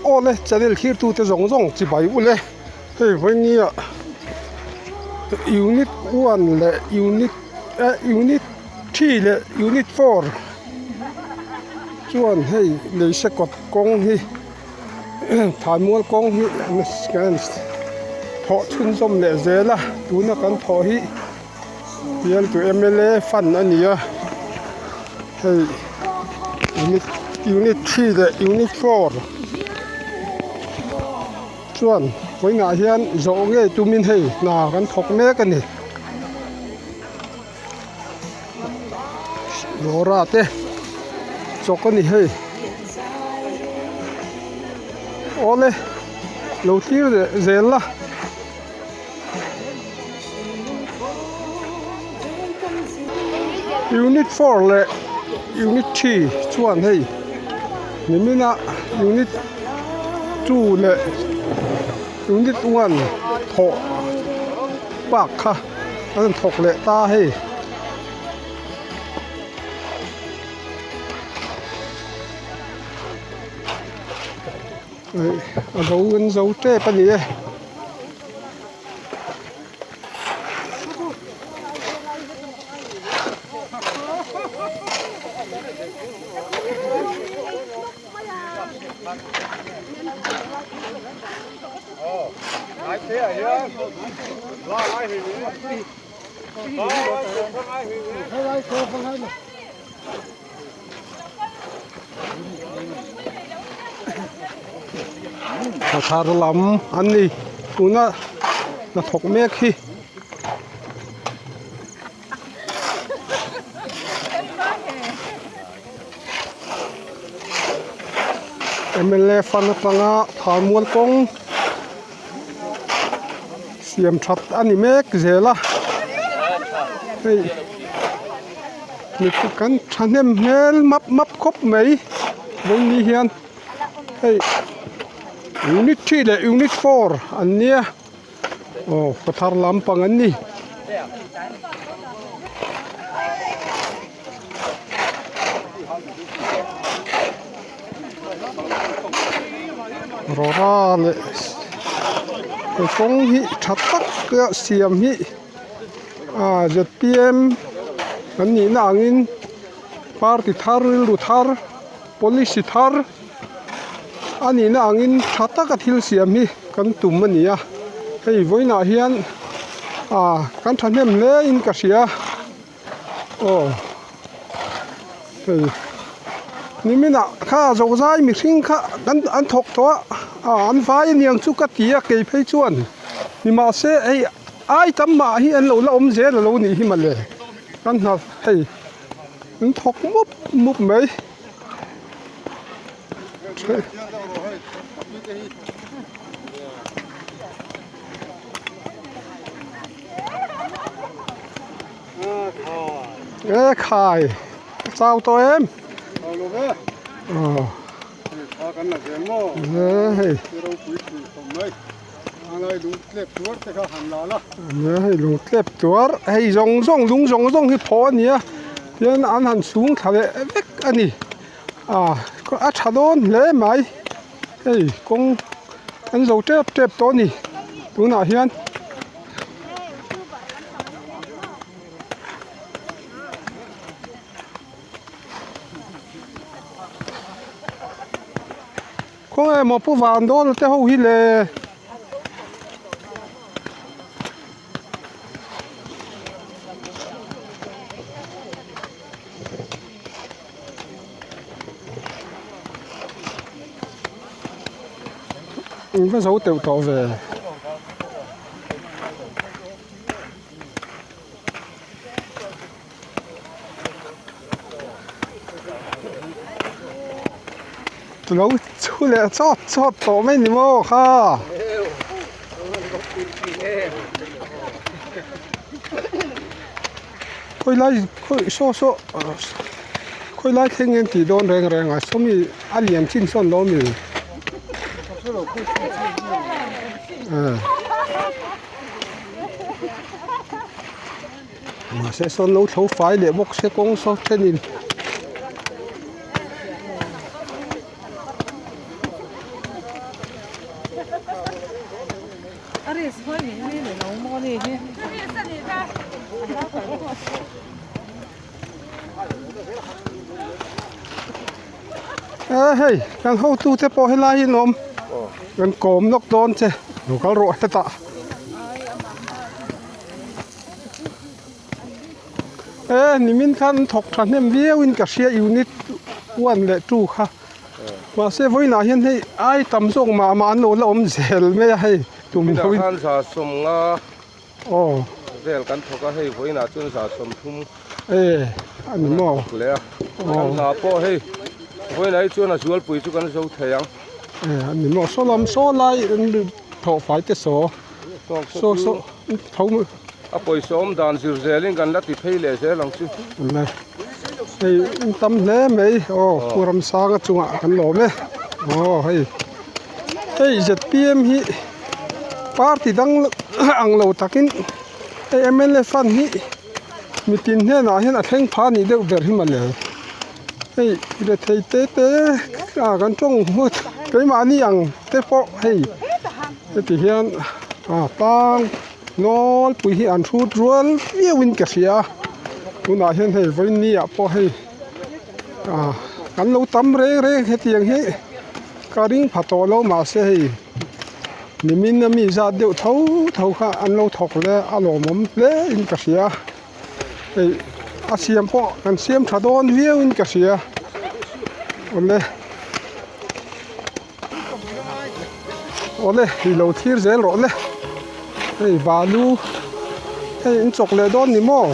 Awle channel thirtute zawng zawng chibai ule hei vawinia unit one leh unit eh unit three leh unit four chuan hei leise kawt kawng hi thanmual kawng hi thawh chhunzawm leh zel a tuna kan thawh hi. Bialtu mla fund a ni a hei unit unit three leh unit four chuan vawiinah hian zawh ngei tumin hei hna kan thawk mek a ni lawra te chawk a ni hei awle lo thlir leh zel la. Unit four leh unit three chuan hei nimina unit two leh unit one thawh bak kha an rawn thawk leh ta hei. A zo an zo tep a ni e. Thar lam an ni tuna hnathawk mek hi. Mla fund atanga tharmual kawng siam that a ni mek zel a hei. Mipa kan thahnem hmel map map khawp mai vawiin hian hei unit three leh unit four an nia aw kawthar lampang an ni. Rawra leh he kawng hi tha tak a siam hi. Aaa zpm kan nihna angin party thar rilru thar policy thar a nihna angin tha taka thil siam hi kan tum a ni a hei vawiinah hian aaa kan thahnem hle in ka hria aw hei niminah kha zawhzai mihring kha kan an thawk tawh a aaa an vai aniang chu ka ti a kei phei chuan nimahse hei. Ai tam mah hi an lo la awm zel alo nih hi mawle kan hna hei an thawk mup mup mai e khai chau tawh em aw hei. Hei lung tlep tuar hei zawng zawng lung zawng zawng hi phaw a ni a tian an han chhung thla leh vek a ni ah a tha dawn hle mai hei kawng an zo tep tep tawh a ni tunah hian. Khawnge maw pu van dawn te ho hi le. In va zo teuh tawh ve. Lo chhu leh chawt chawt tawh mai ni maw kha. Khawi lai khawi saw saw khawi lai thleng nge an tih dawn reng reng a sawmi a lian chin sawn lo mi. Mahse sawn lo thlo fai leh bawk se kawng saw thenin E hei kan hotu te pawh helai hi an awm kan kawm lawk dawn che lo kal rawh hetah. E nimin khan an thawk thahnem viau in ka hria unit one leh two kha mahse vawiinah hian hei ai tam zawk mah mah an lo la awm zel mai a hei tum lo in za sawmnga aw vel kan thawk a hei vawiinah chuan za 30 e a ni maw leh a kan hna pawh hei vawiinah hi chuan a zualpui chu kan zo thei ang e a ni maw saw lam saw lai thawh fai te saw saw saw tho A pawisa awm dan zir zelin kan la ti phei leh zel ang chu. Le hei in tam hle mai aw Pu Ramsanga chungah kan lawm e aw hei hei zpm hi party dang ang lo takin hei mla fund hi mitin hnenah hian a thleng pha nih deuh ber hi mawle hei rethei te te a kan tawng hmut keimahni ang te pawh hei heti hian a tang. Nawlpui hi an hrut rual viau in ka hria a tunah hian hei vawiin ah pawh hei ah kan lo tam reng reng hetiang hi ka ring pha tawh lo mahse hei nimin a mi zat deuh tho tho kha an lo thawk leh a lawmawm hle in ka hria hei a siam pawh kan siam tha dawn viau in ka hria awle. Awle i lo thlir zel rawh le hei balu hei in chawk leh dawn ni maw.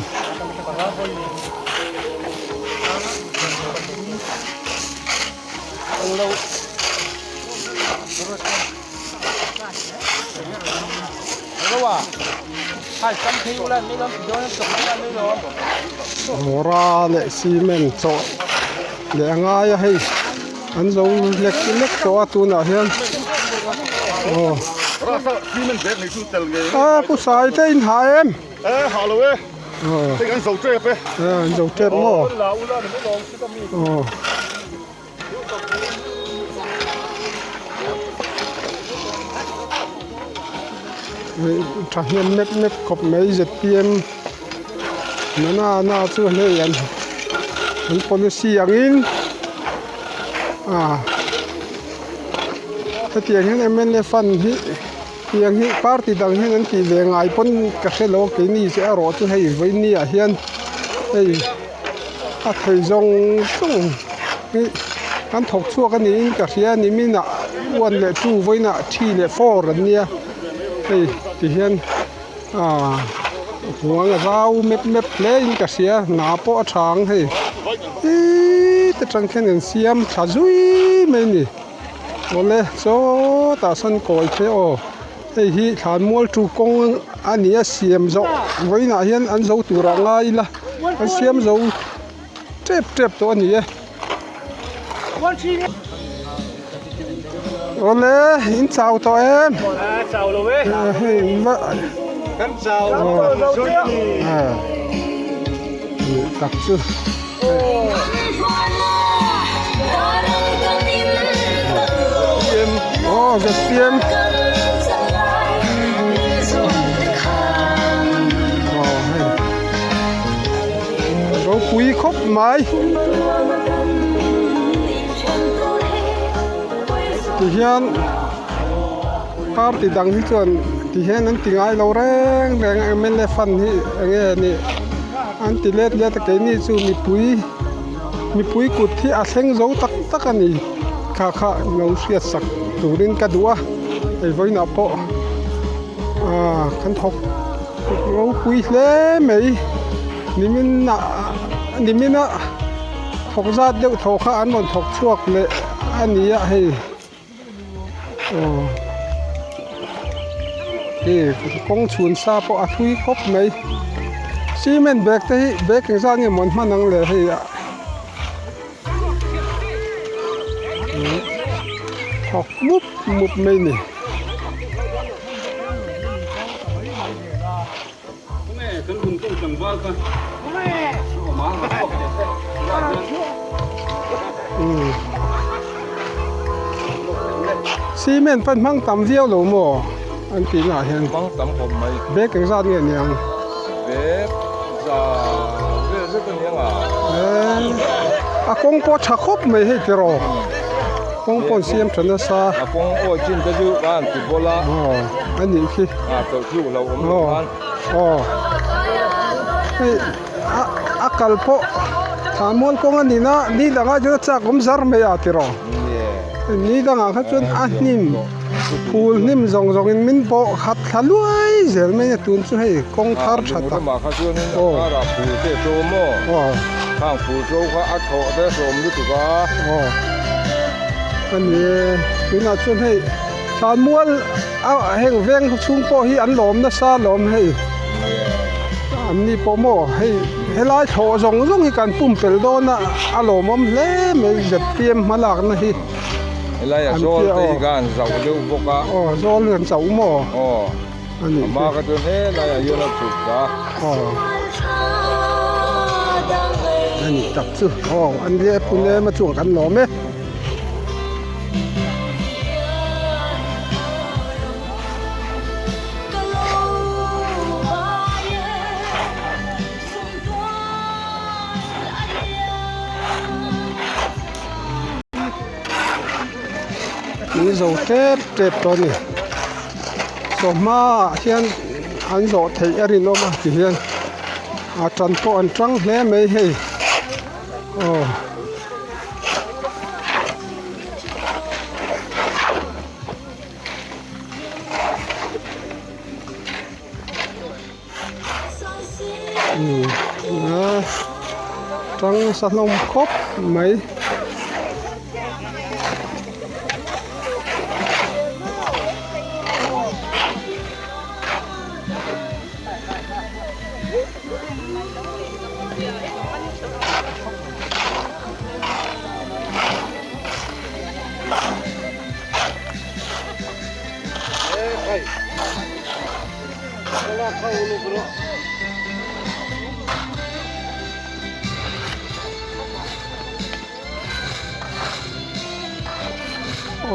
Mawra leh cement chawh leh a ngai a hei an zo lek lek tawh a tunah hian aw a pu sai te in ha em aw an zo tep maw aw. Thahnem mep mep khawp mai zpm nana na chu hei an an policy angin ah hetiang hian mla fund hi tiang hi party dang hian an tih ve ngai pawn ka hre lo a keini che erawh chu hei vawiin ah hian hei. A thei zawng zawng hi an thawk chhuak a niin ka hria a ni minah one leh two vawiinah three leh four an nia hei ti hian aaa huang a zau mep mep hle in ka hria hna pawh a tha ang hei iiii te tang khian an siam thla zui mai a ni awle sawtah sawn kawi te aw. Hei hi thlanmual tu kawng a ni a siam zawh vawiinah hian an zo tur ah ngai ila an siam zo tep tep tawh a ni e. Awle in chau tawh em? Hei tak chu. Aw zpm aw hei ropui khawp mai tihian party dang hi chuan tihian an ti ngai lo reng reng a mla fund hi eng nge nih. An ti let let a keini chu mipui mipui kut hi a thleng zo tak tak a ni kha kha lo hriat sak turin ka duh a hei vawiinah pawh aaa kan thawk ropui hle mai nimin ah nimin a thawk zat deuh thaw kha an rawn thawk chhuak leh a ni a hei. Aw hei kawng chhun sa pawh a thui khawp mai cement bag te hi bag engzat nge maw an hman ang le hei ah thawk mup mup mai a ni. Cement pan hmang tam viau lo maw an tih naah hian. Hmang tam khawp mai. Bag engzat nge niang? Bag za vel zet a niang a. A kawng pawh tha khawp mai hei tiraw. Kawng pawh an siam tha nasa. A kawng awi chin te chu a han ti bawl a. Aw a nih khi. A tawlh thluk lo awm lo khan. Aw hei a a kal pawh thahmual kawng a ni na ni dangah chuan a chak awm zar mai a tiraw. Ni dangah kha chuan a hnim phul hnim zawng zawng in min bawh khat thla luai zel mai a tun chu hei kawng thar tha tak aw aw khang phul to kha a thawh te hlawm lutuk a aw a ni e tunah chuan hei thlanmual a heng veng chhung pawh hi an lawm nasa lawm hei an ni pawh maw hei helai thlawh zawng zawng hi kan pumpelh dawn a a lawmawm hle mai zpm hmalakna hi helai a zawl te hi khan zauh deuh bawk a aw zawl hi an chauh maw aw a nih a hma kha chuan helai ah hian a chhuk ta aw a nih tak chu aw an ria pune ema chuan kan lawm e. Min zo tep tep tawh a ni chawhma ah hian an zawh theih a rinawm a ti hian a tan pawh an tang hle mai hei aw. Tang nasa hlawm khawp mai.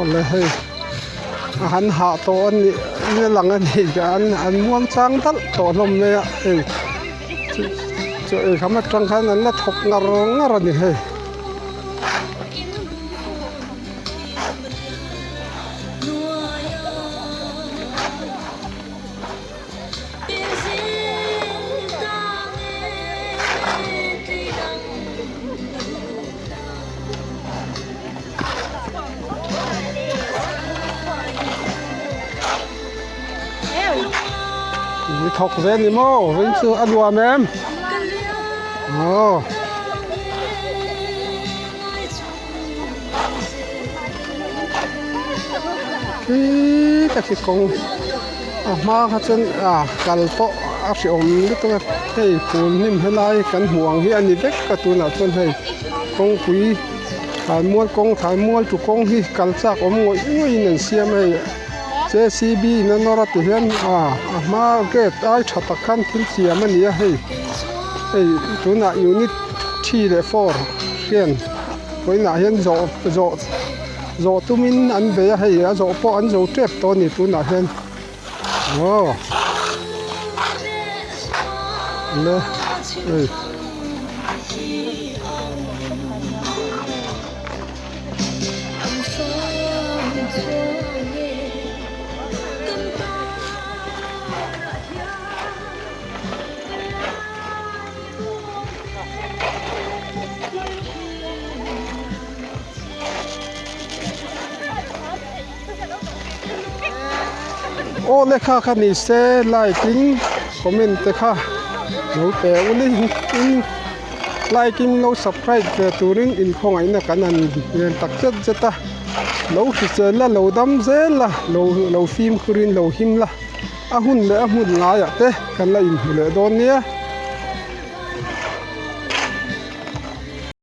Awle hei a han hah tawh a nih a lang a ni an an muang chang dalh tawh hlawm mai a hei chaw ei kham atang khan an la thawk ngar ngar a ni hei. Ni thawk ve ni maw veng chu a nuam em aw. Khi tak hi kawng a hma kha chuan ah kal pawh a hrehawm lutuk a hei phul hnim helai kan hmuh ang hi a ni vek a tunah chuan hei kawngpui thlanmual kawng thlanmual tu kawng hi kal chak awm ngawih ngawih in an siam a hei J C B in a nawr a ti hian ah a hma gate ai tha tak khan thil siam a ni a hei hei tunah unit 3 leh 4 hian vawiinah hian zawh zawh zawh tumin an bei a hei a zawh pawh an zo tep tawh a ni tunah hian aw le hei. Aw lekha kha ni se like in comment te kha lo pe ul in like in lo subscribe ve turin inkhawngaihna kan han ngen tak zet zet a lo hrisel la lo dam zel la lo lo fimkhur in lo him la. A hun leh a hmun ngaiah te kan la inhmu leh dawn nia.